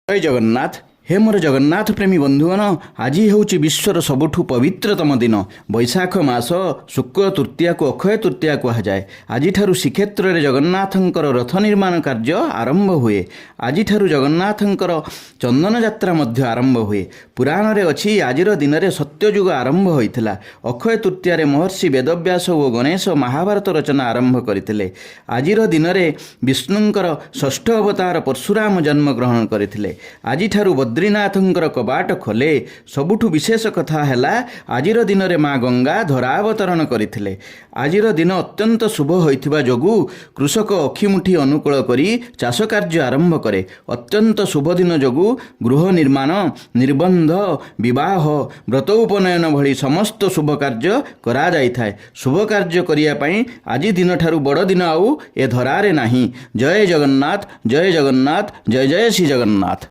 ଜୟ ଜଗନ୍ନାଥ। ହେ ମୋର ଜଗନ୍ନାଥ ପ୍ରେମୀ ବନ୍ଧୁଗଣ, ଆଜି ହେଉଛି ବିଶ୍ୱର ସବୁଠୁ ପବିତ୍ରତମ ଦିନ। ବୈଶାଖ ମାସ ଶୁକ୍ଳ ତୃତୀୟାକୁ ଅକ୍ଷୟ ତୃତୀୟା କୁହାଯାଏ। ଆଜିଠାରୁ ଶ୍ରୀକ୍ଷେତ୍ରରେ ଜଗନ୍ନାଥଙ୍କର ରଥ ନିର୍ମାଣ କାର୍ଯ୍ୟ ଆରମ୍ଭ ହୁଏ। ଆଜିଠାରୁ ଜଗନ୍ନାଥଙ୍କର ଚନ୍ଦନ ଯାତ୍ରା ମଧ୍ୟ ଆରମ୍ଭ ହୁଏ। ପୁରାଣରେ ଅଛି, ଆଜିର ଦିନରେ ସତ୍ୟଯୁଗ ଆରମ୍ଭ ହୋଇଥିଲା। ଅକ୍ଷୟ ତୃତୀୟାରେ ମହର୍ଷି ବେଦବ୍ୟାସ ଓ ଗଣେଶ ମହାଭାରତ ରଚନା ଆରମ୍ଭ କରିଥିଲେ। ଆଜିର ଦିନରେ ବିଷ୍ଣୁଙ୍କର ଷଷ୍ଠ ଅବତାର ପରଶୁରାମ ଜନ୍ମଗ୍ରହଣ କରିଥିଲେ। ଆଜିଠାରୁ ବଦ୍ରିନାଥଙ୍କର କବାଟ ଖୋଲେ। ସବୁଠୁ ବିଶେଷ କଥା ହେଲା, ଆଜିର ଦିନରେ ମା ଗଙ୍ଗା ଧରାବତରଣ କରିଥିଲେ। ଆଜିର ଦିନ ଅତ୍ୟନ୍ତ ଶୁଭ ହୋଇଥିବା ଯୋଗୁଁ କୃଷକ ଅଖିମୁଠି ଅନୁକୂଳ କରି ଚାଷ କାର୍ଯ୍ୟ ଆରମ୍ଭ କରେ। ଅତ୍ୟନ୍ତ ଶୁଭ ଦିନ ଯୋଗୁଁ ଗୃହ ନିର୍ମାଣ, ନିର୍ବନ୍ଧ, ବିବାହ, ବ୍ରତ ଉପନୟନ ଭଳି ସମସ୍ତ ଶୁଭ କାର୍ଯ୍ୟ କରାଯାଇଥାଏ। ଶୁଭ କାର୍ଯ୍ୟ କରିବା ପାଇଁ ଆଜି ଦିନଠାରୁ ବଡ଼ ଦିନ ଆଉ ଏ ଧରାରେ ନାହିଁ। ଜୟ ଜଗନ୍ନାଥ, ଜୟ ଜଗନ୍ନାଥ, ଜୟ ଜୟ ଶ୍ରୀ ଜଗନ୍ନାଥ।